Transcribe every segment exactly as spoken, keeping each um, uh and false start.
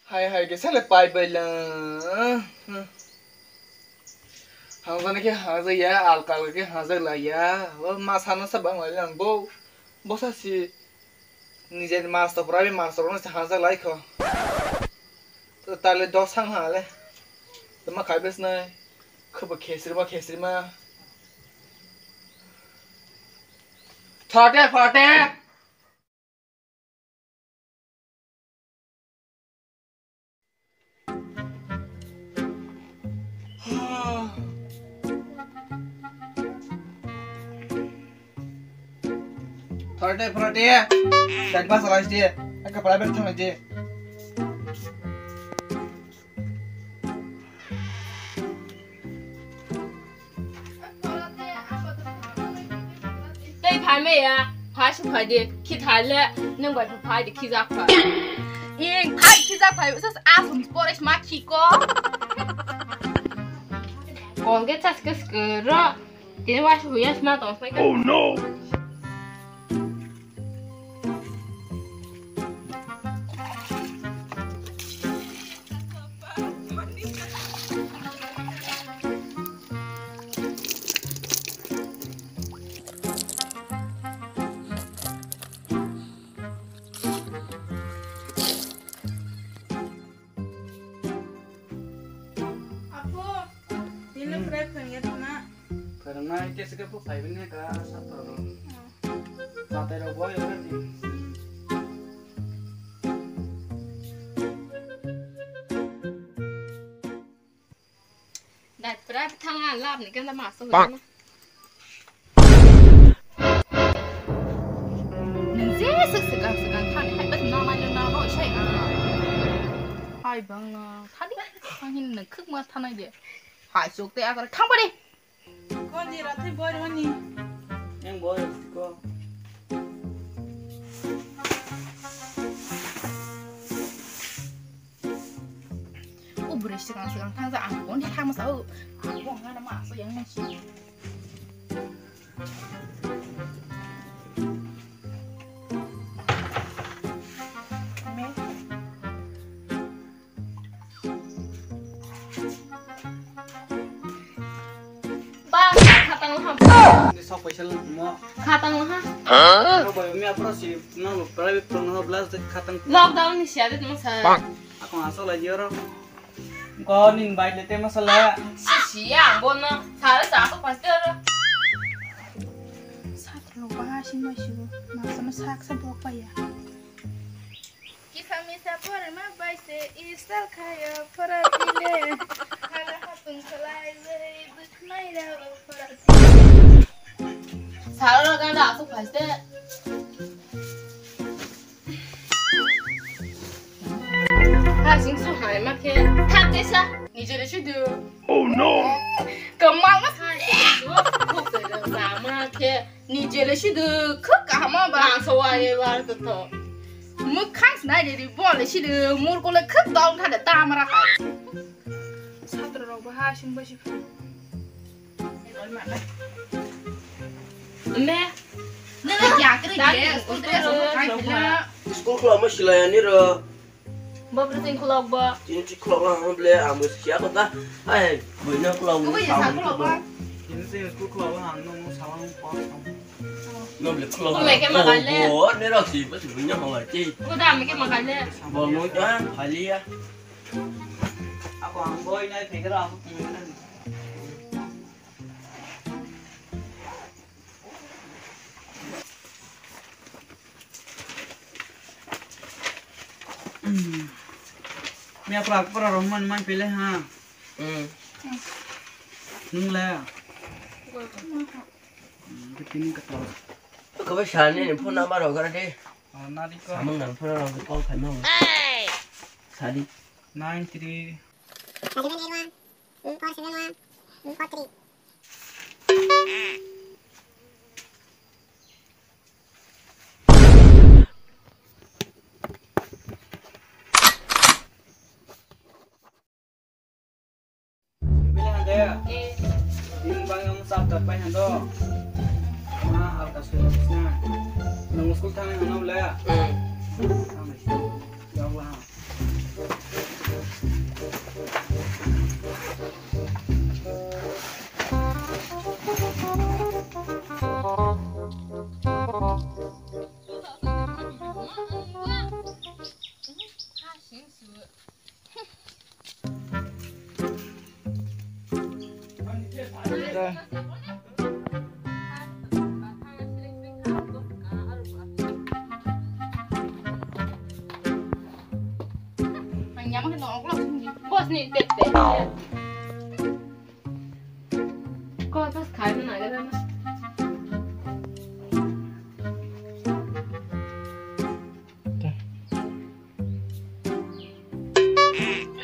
Hai hai khe sale pai bai lang. Hangjani khe hangjaya, alka alka khe hangjak laiya. O ma sana sa bang lai lang bo. Bosa si nijeni master pora bi master no se hangjak lai kho. To tale dos sang ha le. To ma khai bes nai. Khobo khesri ma khesri ma. Thate phate. Tharte, tharte. Time pass lai de. Aka pala ber thang de. Tei phai me ya, phai su phai de, khi thai le, nang bai phai de, khi jak phai. Ing, phai khi jak phai, sas asum pores ma khi ko. Kol ge chas kes ke ro, tini wa su ya sma tong sai ka. Oh no. Apo, tini Hmm. Prai phwrwngya tongna? Phwrwngnai khe se khe bo phaibai ne ka sa phwrwng. Oh. Matai rok bo yora di. Dai prai thang a lab ni ganda ma so. Bang. Nang je sik sikang sikang thani hai bas na ma na no sai a. Hai bang na thani ang hin nang khuk ma thanai de. Hai sok te agar thang bari. Ko di rathai bor mani. Yang bor ko. O bwrwi swkang swkang thang jak ang kon thang masa o. Ang bo ngana ma so yang nang si. Me. Ba, khatang ha. Ni sok paisa lung mo. Khatang ha. Ko boy mi apro si nang lo private pro no blast khatang. Lockdown ni sia de mo sa. Ako asok lai jero. Ko ning bai le te masala. Si si ya bono. Sara sa ko pastor. Sat lo ba si ma si bo. Ma sama sak sa bok pa ya. Kisa misa pore ma bai se istal khayo pora tile. Hala hatung khalai bai bukhnai ra o pora tile. Sara ganda asuk phaste. Ha sing su hai ma khe. Thak te sa. Nijere sudu. Oh no. Kamal ma sa. Thuk te sa ma khe. Nijele sidu khuk kahama ba. Ang so wa ye wa to to. Mukhang snai de ri bole sidu murko le khuk dong tha de tamara khai. Satro rok ba ha sing ba si. Me. Ne ne kya kre ke? School khulok ma silai ani ro. Bo bwswng khulok bo. Chini chi khulok lang hwn ble, ang bo siya kota. Ai, buino khulok bo. Kuwi sa khulok bo. Chini chi khulok bo, ang nung salang pon. No ble khulok. Kume ke makan le. Bo, ne ro si, bas buino hong ai chi. Kuda me ke makan le. Bo mo ta, hali ya. Ako ang boy nai pekera ako. Mia prak pora rohman man pele ha. Hmm. Nung la. Hmm, ke tini kata. Kau sani ni phone number ho kara de. Oh, nari ko. Samung nang phone number call khai mau. Sadi. Nine three. Seven eight one, four seven one, four three. Bini hande. Bini bang yang sab tak pai hando. Ma alka sui na. Nang school thang hando le. Thang le. Ya Allah. Boss ni te te. Ko tas khai na na.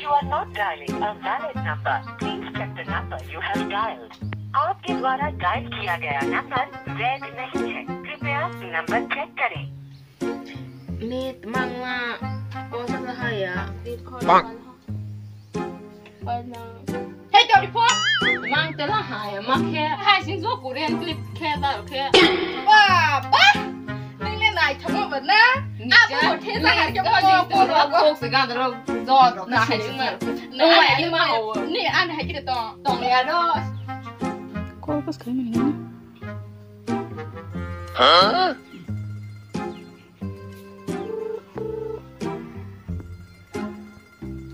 You are not dialing a valid number. Please check the number you have dialed. आपके द्वारा डायल किया गया नंबर वैध नहीं है। कृपया number check करें। Ni mangma ko sa sa haya. Bang. Hey, tau di phone. Mang te la haya ma khe. Hai sing jo Korean clip khe ta khe. Ba ba. Nang le nai thamo ba na. Ni abu ja, ko the sa ni har ke ja, mo ni ko ro ko. Ko se ga ro jo ro na hai sing ma. Na ai ma ho. Ni an hai ke to. Tong ya do. Ko ko se ni. Huh?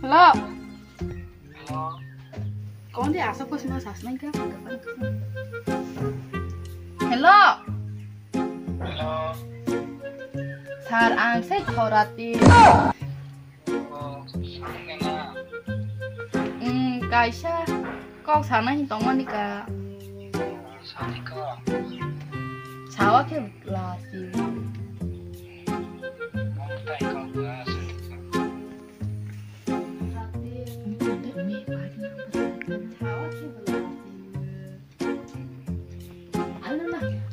Hello. Hello. Kawan dia asa ko sima sas nang ka. Hello. Hello. Sir, ang se khorati. Oh, sangena. Hmm, kaisa kok sana hin tongmani ka. Sani kok. Sawa khe lasi. Mom tai kok ba sani kok.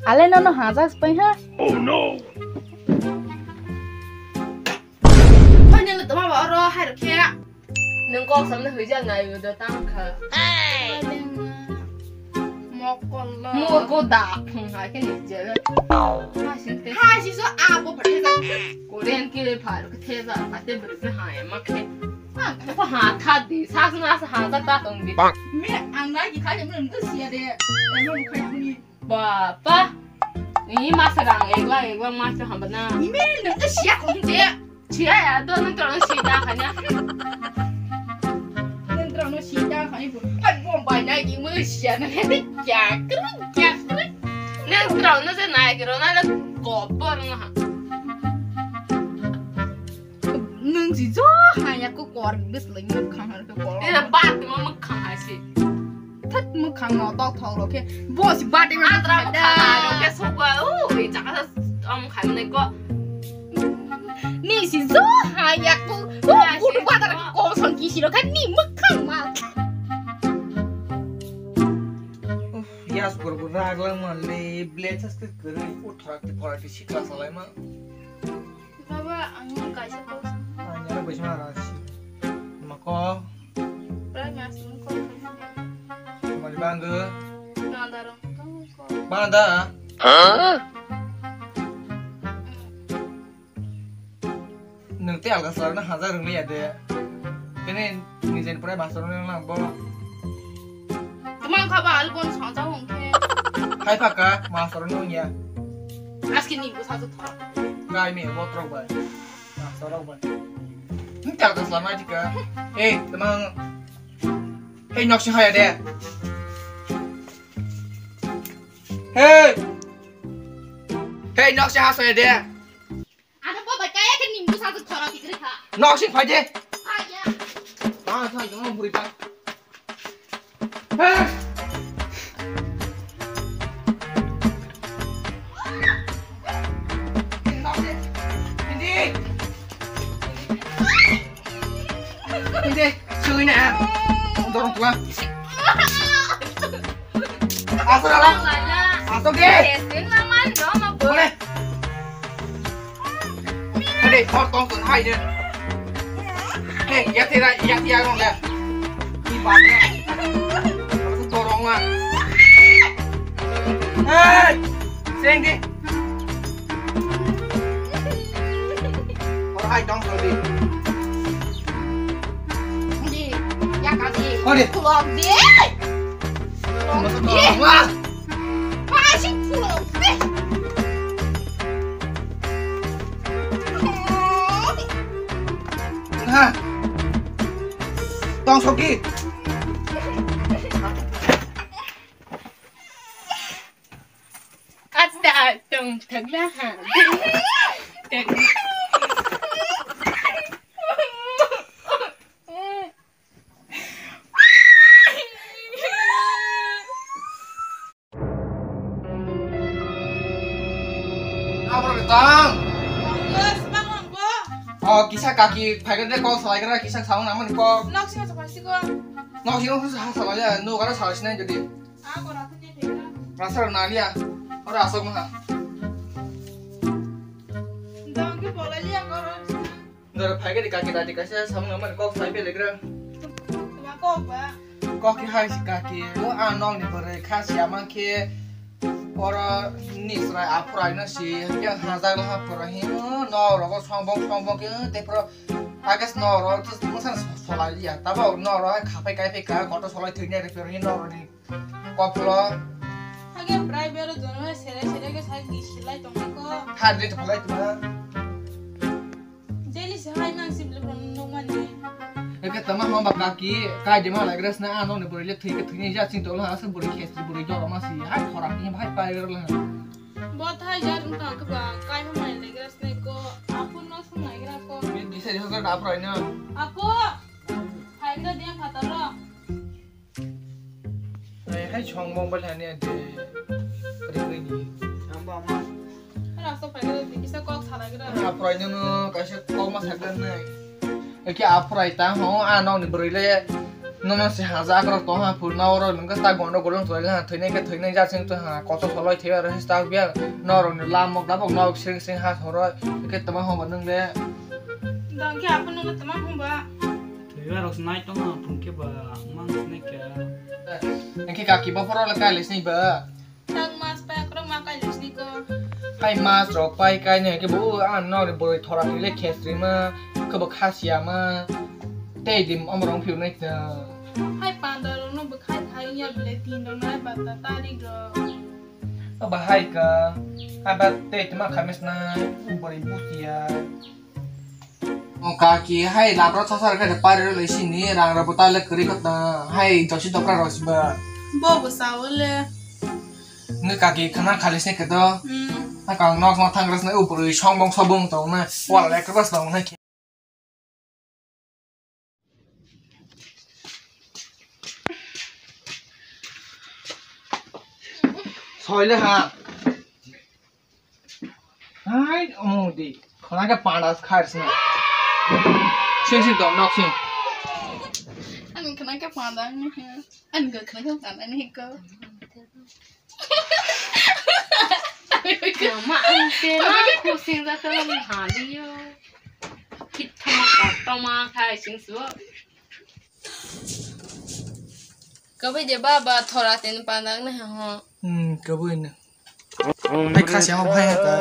Ale nono haja spai ha. Oh no. Hoi nang toma ba oro hai rokhe. Nang kok samna hoi jang nai do tang kha. Mokol lo. Mor ko da phung ha ke ni je. Ha sing te. Ha si so a bo phathe ja. Korean ke phar ke the ja phathe bri ke ha ma khe. Ko ha tha di, sa sung asa ha ta ta tong di. Me ang na ki kha je mun ko sia de. Mo khai ni. Ba pa. Ni masa rang egla egla masa hamba na. Ni me nang ko sia ko je. Sia ya do nang tong si da kha na. Nang tong si da kha ni bu. Pat bom bai na ki mo sia na he kya kru kya kru. Nang tong na se na ki ro na ko por na ha. Nung si jo haya ko kor bwslai mwkhang har ko kor. Ina bat mo mwkhang hai si. Thut mwkhang no tok thok ro khe. Bo si bat ma Atra thok mo da. Khana ro khe sokwa. U, i chaka sa om khai mne ko. Ni si jo haya ko. U, Nga si budu bat ko. Ko song ki si ro khe ni mwkhang ma. Uf, yas gor gor raglang man le, blade sa skit kere, u thrak ti phora ti sikla salai ma. Baba, ang kaisa kok. Ang yara bai sima rasi. Mako. Prai mas mung kok. Mari bangga. Nanda rong kok. Banda. Hah? Nung te alga sar na hajar rung ya de. Kene ni jen prai mas rong lang bo. Tamang kha ba albon sa ja hong khe. Hai pha ka, ma soro nung ya. Aski ni bu sa tu thor. Gai me bo trok bai. Ma soro bai. Ni ta ka sa ma jika. Eh, tamang. Hey, nok si haya de. Hey. Hey, nok si ha so ya de. Ano bo bai kaya khe nimbu sa thoro tikri kha. Nok sing phai de. Phai ya. Ba thai jong buri ta. Hey. Nok sing. Hindi. Hindi. Sui na. Dorong tua. Asal ala. Asal ge. Boleh. Ade, thor tong tong hai de. Hey, ya tira, ya tira rong de. Ni ba ne. Torong ma. Hey, seng di. Or hai tong tong di. Di, ya ka di. Ade. Kulok di. Kulok di. Torong ma. Masih pulau. Ha. Tong soki. Asta tong tagla ha. Tagla. O kisa kaki phaikra de kok salai kra kisa samung nangmani kok. Nok sino sa phaisi ko. Nok sino sa salai ya, no gara salai sinai jodi. A ko rathani thekra. Rasa naliya. Ora asok maha. Dong ki bolai liya ko ro. Dara phaikra de kaki dadi kaisa samung nangmani kok sai pelegra. Tuma kok ba. Kok ki hai si kaki. O a nok ni bore khasi ama khe. Oro nisrai aphuraino si, hwnkhe hajak laha phura hi, no rogo songbong songbong khe, tei phuro agas no ro to mungsa solai ya, tabo no ro hai khapai kai phai ka, koto solai thwinai rw phiro hi no ro ni koplo. Hage private ro jono hai sere sere ke sai di silai tong ko. Har de to phalai tuma. Daily se hai man sibli bro nung mani. Eke tama homa ba kaki, kai de ma lai gras na ano ne bori le thik thik ni ja sing to la asa bori khes bori jo ma si hai khora ni hai pai ro la. Bo thai jar nung ka ba kai ma mai le gras ne ko apun no sung lai gra ko. Ni di se ho ga da pro ina. Apo. Hai gra dia phatar ro. Hai hai song mong bal hani ade. Kri kri ni. Amba ama. Rasa phaikra di kisa kok salai gra. Aphrai nono kaisa kok ma sakra nai. Eke aphrai ta ho a nok ni bwrwi le nono se haja akrok tong ha phur na oro nungka ta gondo golong tong ha thwinai ke thwinai ja sing tong ha koto soloi thwi aro his ta bia norok ni lam mok dabok nok sing sing ha thoro eke tama ho ba nung le. Dang ke aphano tama ho ba. Thwi aro snai tong ha phun ke ba mang snai ke. Eke kaki ba phoro le kai le sini ba. Tang mas pa krok ma kai lis ni ko. Hai mas rok pai kai ne ke bu an no re boi thora ni le khesri ma ke bo khasia ma. Tei dim om rong phiu nai ta. Hai panda rok no bo khai khai ya bile tin rok nai ba ta tarik rok. Ba hai ka. Hai ba tei ma khames na bori busia. O kaki, hai labra thosar khe pari rw lai sini, rang rw buta le kwrwi kho ta, hai dosi dokra rw siba. Bo bo sao le. Nge kaki khana khali se khe to. Hmm. Ha kang nok ma thang rw sini, u bwrwi songbong sobong tong na, wal le kwbas tong na. Soi le ha. Hai, omo di. Khana khe panda khai sna. Sing sing dong nok sing. Ani khana khe panda ni he. Ani khana khe panda ni he ko. Mama, ang te na khusing da ka lang ha di yo. Kit thama kotoma khai sing su. Kabai de baba thora ten panda ni ha ho. Hmm, kabai na. Hai khasi ama bhai ha ta.